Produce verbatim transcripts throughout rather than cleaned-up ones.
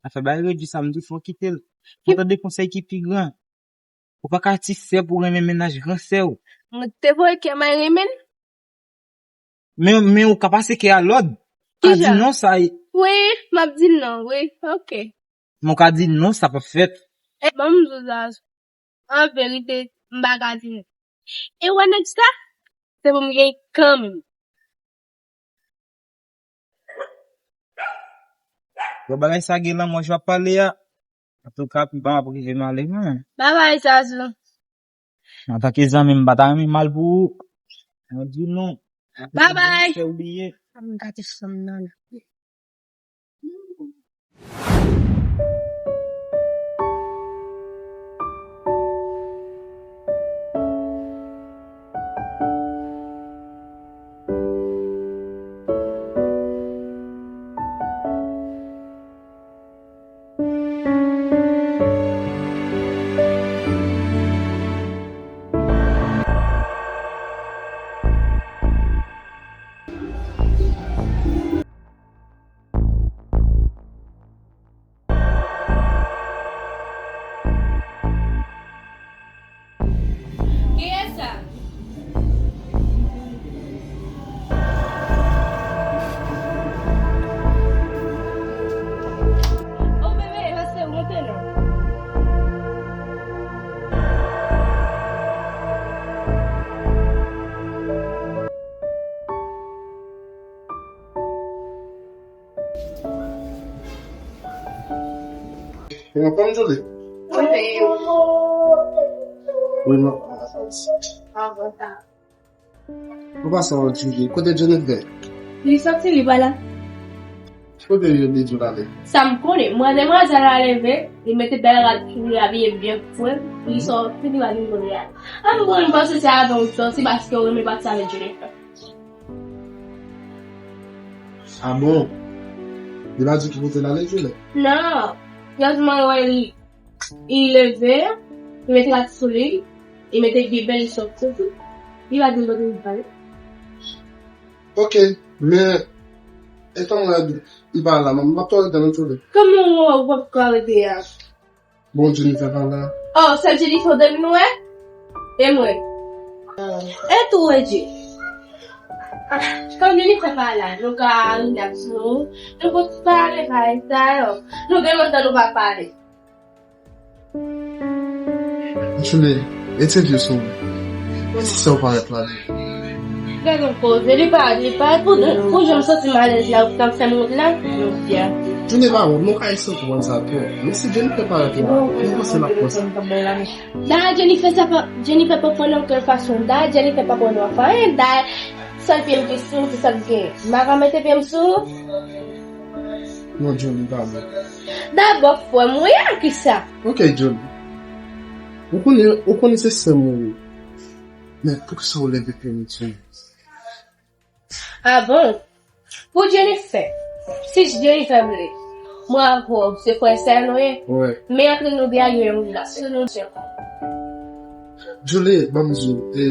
afè bay redui sa, m di fò w kite l. Mwen tande konsèy ki pi gran. Ou pa ka ti sè pou renmen mennaj gran sè w. Mwen te voye kè m al renmen l. Men, men ou ka pase kè a lòd. Ou ka di non sa. Wi, m ap di l non, wi. Ok. Men ou ka di non, sa p ap fèt. E ban m di w Zazou. An verite, m pa ka di non. E wè nèg sa, se pou m gen kanmenm. Bon, bagay sa gen lanmò jan w ap pale a. Antouka, pi pa m ap rive m ale, mwen. Babay, Zazou. Antanke zanmi, m pa ta renmen mal pou ou. Mwen di non. Bye bye. Fè w bliye. M gate fanm nan la. Kiyès sa? O bebe, pase, monte non. Ou anfòm, Julie? Wi. Wi, non. Ou pa santi Julie? Kote Jennifer? Li soti, li pa la. Kote yo di l ale? Sa m konnen. Mwen, demwazèl la leve, li mete bèl rad pou li, abiye byen fre, li soti, li pa vin kote l ale. An mwen, m panse se avè w soti paske w renmen pati avèk Jennifer. Ah bon? Li pa di ki kote l ale, Julie? Non. Jis mwen wè li, li leve, li mete rad sou li, li mete bibè, li soti tou. Li pa di m kote li prale. Ok, men etan mwen li pa la, m ap tou rete nan Julie. Kòman w wè w p ap ka rete a? Bon, Jennifer pa la. Oh, sèl Jennifer w te vin wè? E mwen? E tou Reggie. Ah, kòm Jennifer pa la, nou ka rilaks nou. Nou konn pale bagay sa yo. Nou gen lontan nou pa pale. Julie, e se vye sou mwen. E si sè w parèt la? Gade yon koze, li pa, li pa, pou, pou jan m santi m alèz la, ou t ap fè m wont la. Julie pa wont, mwen ka eseye konprann sa tou. Men si Jennifer parèt la, mwen panse l ap konsa. Da Jennifer sa pa, Jennifer pa pran nan okenn fason. Da Jennifer pa pran nan anyen. Da sèl pye m ki sou, se sa k gen. M pa ka mete pye m sou. Non, Julie, pa bon. Dabò, frè m, wi, a kisa? Ok, Julie. Ou konnen, ou konnen se sè mwen ye. Men poukisa w leve pye m sou mwen? Ah bon? Pou Jennifer. Si Jennifer vle, mwen avè w, se frè sè nou ye. Wi. Men antre nou de a gen yon relasyon, nou se. Julie, ban m di w, e,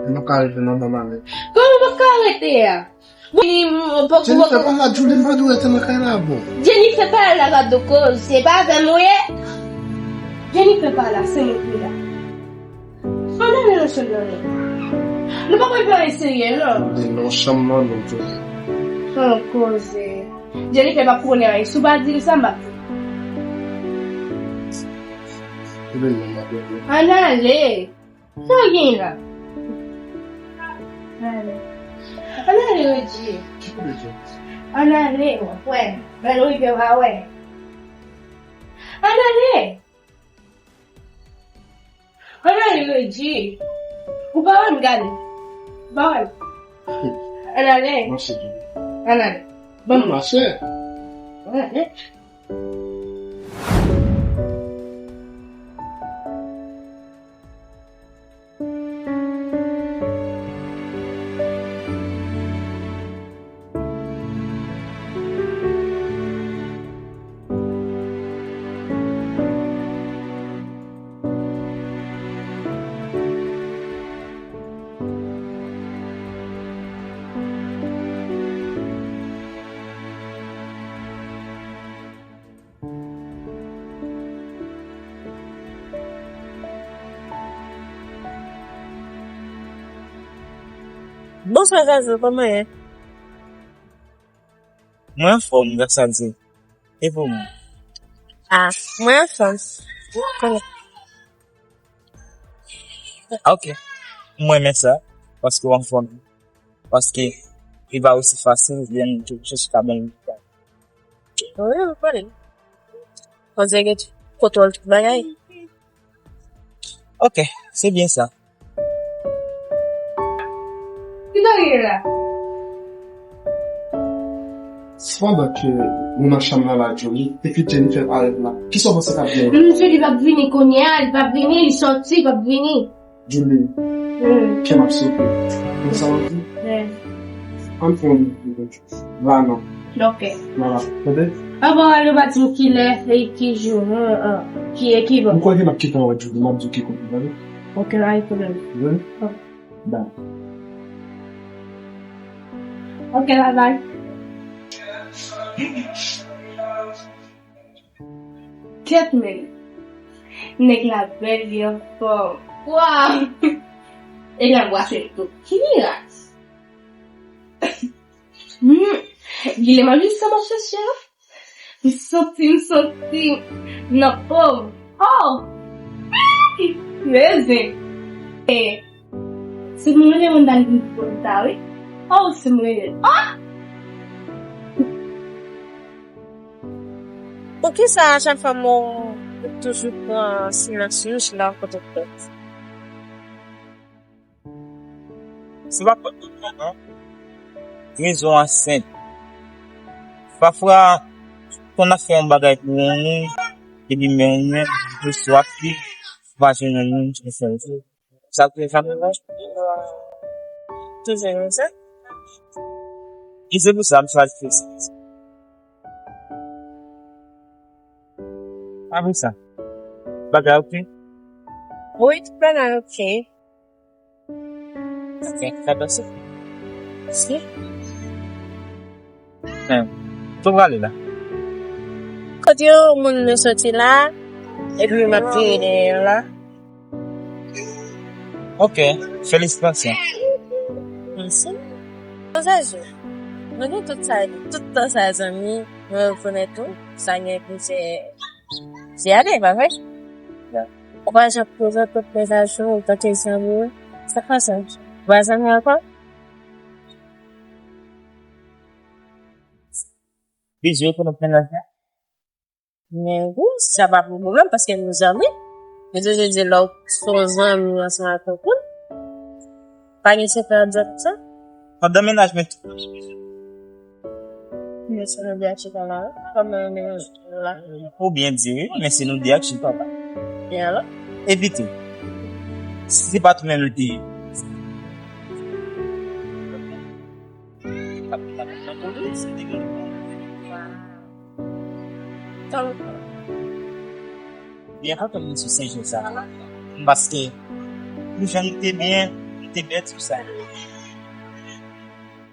m ap ka rete nan manman men. Kòman w ap ka rete a? Jennifer pa la, Julie, m pa dwe rete nan kay la, bon. Jennifer pa la, gad yon koze, se pa avè m ou ye. Jennifer pa la, se mwen ki la. Ann ale nan chanm nan non. Nou pa konn pale serye non. Li nan chanm nan non, Julie. An koze. Jennifer pa konnen anyen. Si w pa di l sa, m ap di l. Ann ale. Sa w gen la? Ann ale. Ann ale, Reggie. Ki kote James? Ann ale, w ap wè. Lè nou rive, w a wè. Ann ale. Ann ale, Reggie. Ou pa wè m gade. Ou pa wè m. Ann ale. Mache, Julie. Ann ale. Ban m. Mache. Ann ale. Bonswa Zazou, kòman w ye? Mwen anfòm, gras a Dye. E pou mwen? Ah, mwen anfòm. Kòman? Ok. Mwen renmen sa, paske w anfòm. Paske li pa osi fasil jwenn kèk chèche kabann. Wi, wi, konnen. Konn se gen kontwòl tout bagay. Ok, se byen sa. Ki dòyè la? Sepandan ke nou nan chanm nan la, Julie, epi Jennifer parèt la, kisa w panse k ap gen? Msye, li p ap vini kounye a, li p ap vini, li sòti, li p ap vini. Julie, hmm, kè m ap sote. Konn sa w di? Wi. Ann pran yon la, non. Ok. Vwala. Tande? An, bon, nou pa di m kilè e ki jou, non, an, ki e ki bon. Ou kwè ke m ap kite w wè Julie, m ap di w ki kote, tande? Ok, pa gen pwoblèm. Wi. Ok. Bon. Ok, bye bye. Kèt men. Nèg la bèl, li anfòm. Waw! Nèg la bwase l tou. Ki mirak! Hmm. Gilè manje sa m ap chèche la. M santi, m santi m nan pòv. Oh! Mezin! E, se mwen rele moun dal vin pou ta, wi. Oh, se mwen rele. Oh! Poukisa a chak fwa mwen toujou pran silans wouj la kote tèt? Se pa pran tout moun, non. Rezon an senp. Pafwa, kon ap fè yon bagay pou yon moun, epi men yon moun, ou swaf li, ou pa jwenn yon moun ki fè l. Sa k fè sa? Toujou konsa. E se pou sa m chwazi fè sa. Apre sa, bagay oke? Wi, tout bagay oke. Ok, sa pase. Si. Kote w prale la? Kote yon moun nou soti la, epi m ap vini la. Ok, felisitasyon. Mèsi. Bon, Zazou, nou gen tout sa, tout tan sa, zanmi, nou rekonèt tou, sa gen plizyè, plizyè ane, pa vre? Ya. Ou pa janm prezante tèt mwen, Zazou, antanke zanmi, sa fè sans. Ou pa zanmi ankò? Bizou pou nou pran nan fè. Men wi, sa pa pou pwoblèm, paske nou zanmi. Men se vle di lè w se yon zanmi ansanm ak yon moun, pa gen sekrè andidan sa. Pandan mennaj mwen tou. Men se nou de ak chita la, wi. Kòman nou la? Ou byen di, wi, men se nou de ak chita la. E alò? Evite. Si se pa tou menm li te ye. Byen kontan vin sou Senjou sa. Paske, pou jan nou te byen, nou te bèl sou sa.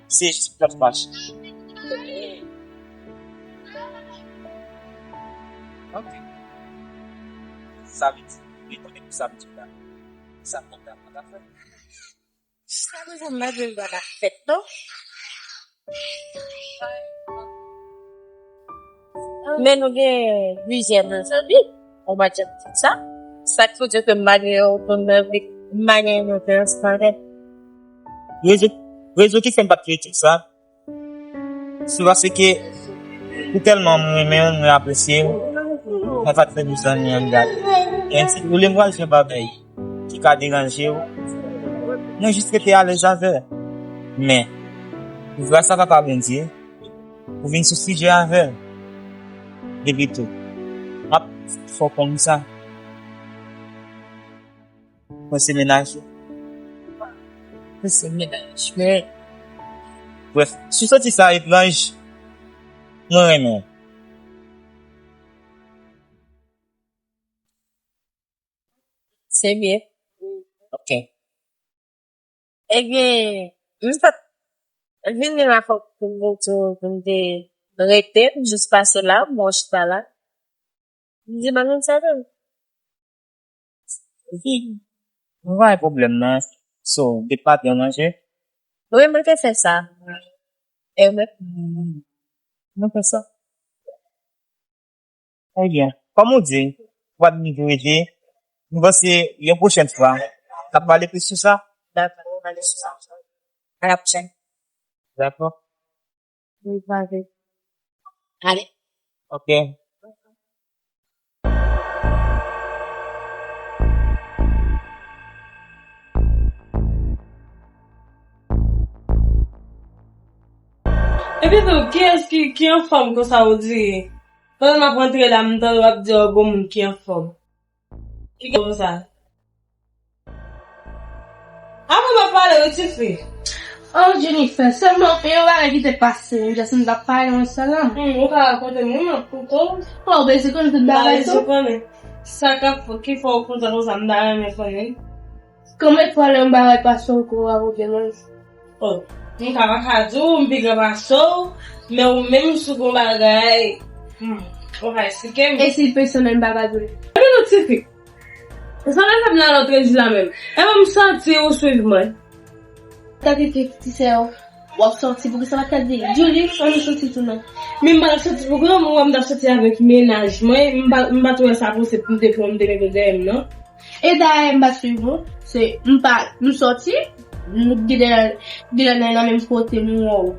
Se jis pou t ap fache. Ok. Sa vle di, li konnen pou sa m di la. Sa kontan, kontan fè. Sa nou jwenn malgre l pa ka fèt non. Men nou gen plizyè nan zanmi. On va dire sa. Sa k pou di ke malgre yo konn nan vi, malgre nou te ansanm. Rezon, rezon ki fè m pa t kriye tout sa, se paske ou tèlman mwen renmen w, mwen apresye w, mwen pa t fè pou zanmi an gade. E si ou vle m pral fè bagay ki ka deranje w, mwen jis rete alèz avè l. Men, gras a Papa Bondye, ou vin sou sijè avè l. Depi tou, m ap fè w konn sa. Mwen se mennaj ou. Mwen se mennaj mwen. Brèf, si w santi sa etranj, mwen renmen w. Se byen. Ok. Ebyen, m pa t vini la pou, pou, pou, pou m te rete, m jis pase la, m wè w chita la. M di, "Ban nou sa tou." Wi. M pa gen pwoblèm, non. So, de pati an manje. Wi, mwen te fè sa. E mwen, mwen fè sa. Ebyen, kòm ou di, w ap migrije, nou panse yon pwochèn fwa, n ap pale plis sou sa. Dakò, nou pale sou sa. A la pwochèn. Dakò. Wi, pase. Ale. Ok. Epi tou, kiyès ki, ki anfòm konsa ou di? Pandan m ap rantre la, m tande w ap di yon bon moun ki anfòm. Ki konsa? Avan m ap pale, wi, tifi. Oh, Jennifer, sèlman, gen yon bagay ki te pase, m just m t ap pale yon sèl la. Hmm, ou ka rakonte m, wi, m ap koute w. Oh, bezwen konnen tout bagay tou. Sa k ap, ki fè w kontan konsa, m ta renmen konnen. Konbyen fwa lè yon bagay pase w ke w avoke mwen? Oh, m ka pa ka di w, m pi gran pase w, men ou menm si w gen yon bagay, hmm, ou ka eksplike m. E si l pèsonèl, m pa ka di w. Epi nou tifi. Sa pa fè m la lòt redi la menm. E mwen m sòti ou swiv mwen. Tande ti, ti sè w, w ap sòti, poukisa w pa t ka di, Julie, ann nou sòti tou non. Men m pa t ap sòti pou granmoun, m t ap sòti avèk mennaj mwen, m pa, m pa t wè sa posib pou m te pran m te mete dèyè m non. E dayè m pa swiv ou, se m pa, m sòti, m gen de, de lè nan menm kote m wè w.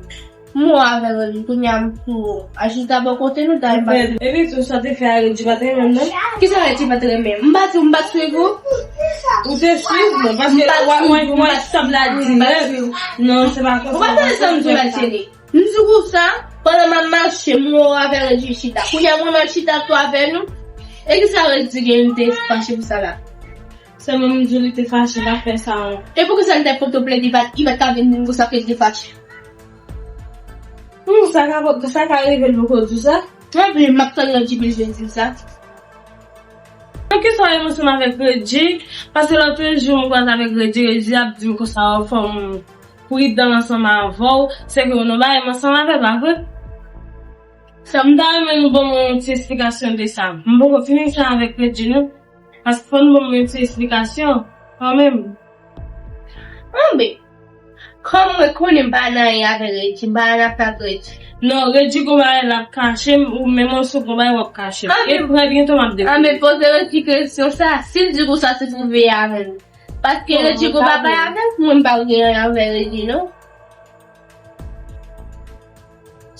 M wè w avè Redi, kounye a m tou a chita bò kote nou, dayè m pa swiv ou. Epi tou sa w te fè a Redi pa t renmen m non? Kisa Redi pa t renmen? M pa di w m pa t swiv ou? Ou te swiv mwen, paske mwen, mwen, mwen, sa m la di, non, se pa konsa. Ou pa tande sa m di w la, Jenny? M di w sa, pandan m ap mache, m wè w avè Redi chita. Kounye a mwen m al chita tou avè nou. E kisa Redi gen li te fache pou sa la? Sèlman m di w li te fache, pa fè sa non. E poukisa li te pote w plent, li pa, li pa t ka vin di m konsa ke li te fache? Hmm, sa ka, sa ka rive l poko di w sa? Anpil, m ap tann Redi pou l vin di m sa. Nan kisa w ye ansanm avèk Redi? Paske lòt jou mwen kwaze avèk Redi, Redi ap di m konsa w fò m pridan ansanm avè w, se ke w nan bagay m ansanm avè l, pa vre? Sa m ta renmen nou ban mwen yon ti esplikasyon de sa. M poko fini sa avèk Redi non. Paske fò nou ban mwen yon ti esplikasyon kanmenm. Anben, kòm mwen konnen m pa nan anyen avè Redi, m pa nan afè ak Redi. Non, Redi gon bagay l ap kache m, ou menm ou sou gon bagay w ap kache m. E trè byento m ap dekouvri. Anben, poze Redi kesyon sa. Si l di konsa, se pou veye avè l. Paske Redi gon bagay avè l, mwen m pa gen anyen avè Redi non.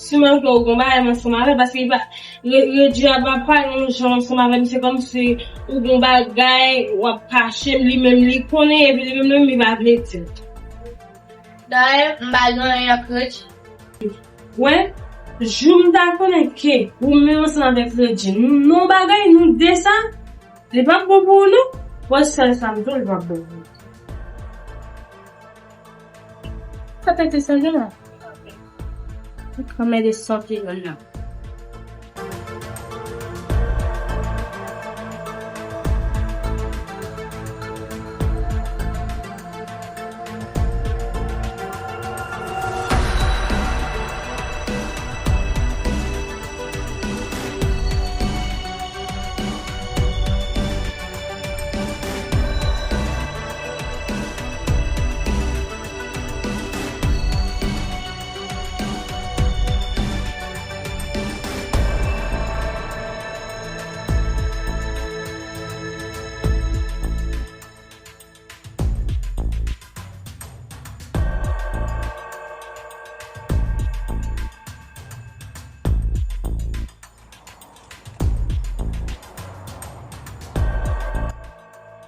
Siman ke w gon bagay ansanm avè l, paske li pa, Re-, Redi a pa pale yon jan ansanm avè m, se kòmsi ou gon bagay w ap kache m, li menm li konnen, epi li menm li pa vle di l. Dayè, m pa gen anyen ak Redi. Wè, jou m ta konnen ke ou menm ansanm avèk Redi, nou nan yon bagay, nou de sa, li p ap bon pou ou non. Wè, sèl sa m di w, li p ap bon pou ou. Sa te desann la. Kòman desann la?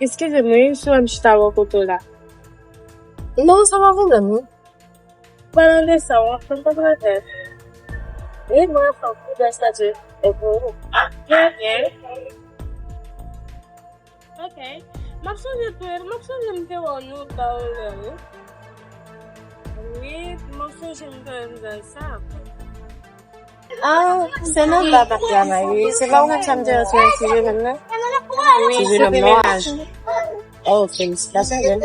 Eskize m, wi, si w wè m chita bò kote w la. Non, sa pa pwoblèm, non. Palan de sa, w ap fè m konprann. Wi, mwen ap fè w konprann sa, Dieu. E pou ou. Byen, byen. Ok. M ap sonje tou, m ap sonje m te wè w nou ta ou lè, wi. Wi, m ap sonje m te wè m nan sa. Ah, se nan ba m ap travay, wi. Se pa ou menm sa m te rantre yon ti jenòm nan? Ti jenòm nan aj. Oh, felisitasyon, jèn.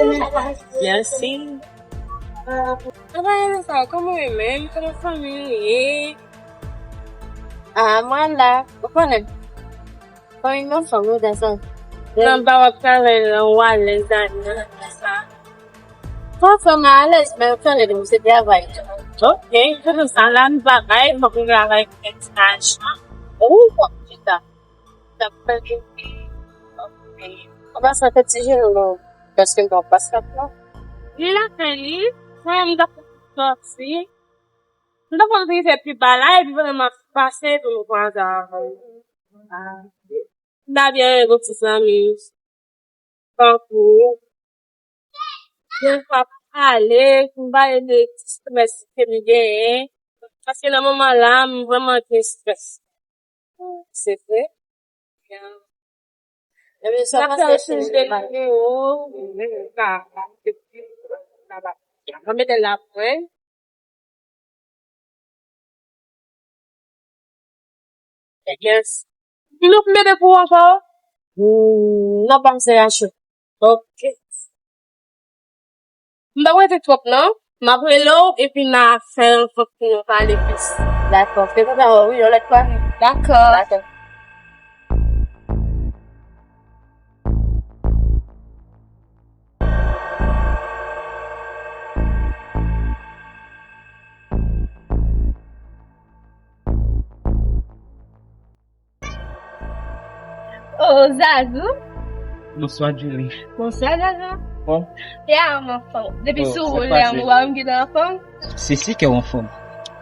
Mèsi. Apa, sa, kòman w ye menm? Kòman fanmi w ye? Ah, mwen la, ou konnen. Fanmi m anfòm, wi, gason. Nan ba w ap travay la, ou alèz la, nan sa. Fanfan m alèz, men yo tande di m se travay. Ok, se pou sa la, nou pa bay, fòk nou travay pou fè ti lajan. Ou, fòk chita. T ap fè jounen. Ok. An pasan, fè ti jenou nou, paske m pa wè WhatsApp la. Li lakay li, mwen menm m t ap sòti. M t ap antre fè pi ba la, epi pandan m ap pase, epi m kwaze avè l. M ta byen renmen gon ti zanmi. Tankou, gen fwa pale, m pale de ti strès ke m genyen. Paske nan moman la, m vrèman gen strès. Se vre. Ebyen, sa pase se de nimewo, m ka, m mete la pou mwen. Yes. Nou mete pou ankò? Hmm, non, pa m se Rachel. Ok. M pa rete twòp, non. M ap rele w, epi n a fè yon fòk pou nou pale plis. Dakò. Fè konsa, wi, yon lòt fwa. Dakò. Dakò. Oh, Zazou. Bonswa, Julie. Bonswa, Zazou. Bon. Ya, m anfòm. Depi sou wòl la, m wè m gentan anfòm. Se si ke w anfòm.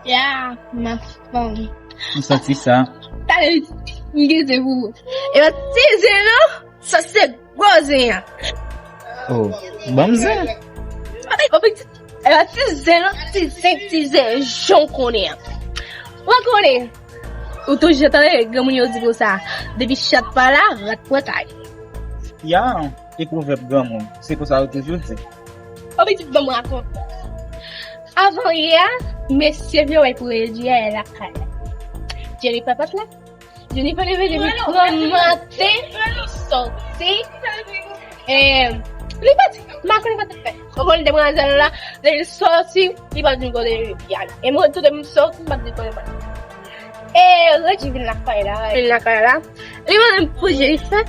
Ya, m anfòm. M santi sa. Talè, m gentan pou ou. E yon ti zen, non? Sa se gwo zen an. Oh, ban m zen. Epa ti zen non, ti zen, ti zen jan w konnen an. Ou konnen, ou toujou tande granmoun yo di konsa, depi chat pa la, rat pran kay. Ya, e pwovèb granmoun, se konsa yo toujou di. Ou pitit ban m rakonte. Avan yè, mesye vle wè pou reyèl lakay la. Jennifer pa t la. Jennifer leve depi gran maten, li sòti. E li pati, m pa konn kote l fè. Ou konn demwazèl la, lè li sòti, li pa di m kote li ale. E mwen tou, depi m sòti, m pa di kote m ale. E Reggie vin lakay la, vin lakay la. Li mande m pou Jennifer.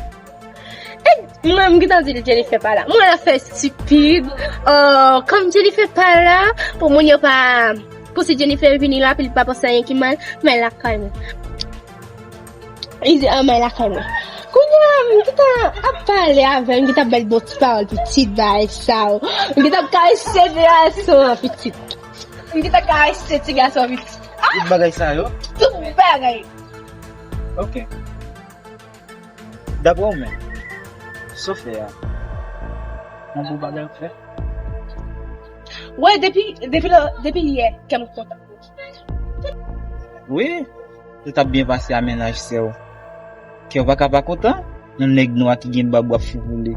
E mwen, m gentan di l Jennifer pa la. Mwen la fè estipid. Oh, kòm Jennifer pa la, pou moun yo pa, pou si Jennifer vini la, pou li pa panse anyen ki mal, men lakay mwen. Li di, ah, men lakay mwen. Kounye a, m gentan ap pale avè l, m gentan ap ba l bon ti pawòl pitit, bagay sa yo. M gentan ap karese ti gason an pitit. M gentan ap karese ti gason an pitit. Ah! Tout bagay sa yo? Tout bagay. Ok. Daprè w menm, sa w fè a, yon bon bagay w fè? Wi, depi, depi lè, depi yè, kè m kontan. Wi, tout ap byen pase a mennaj sè w. Kè w pa ka pa kontan, yon nèg nwa ki gen bab w ap foufoule.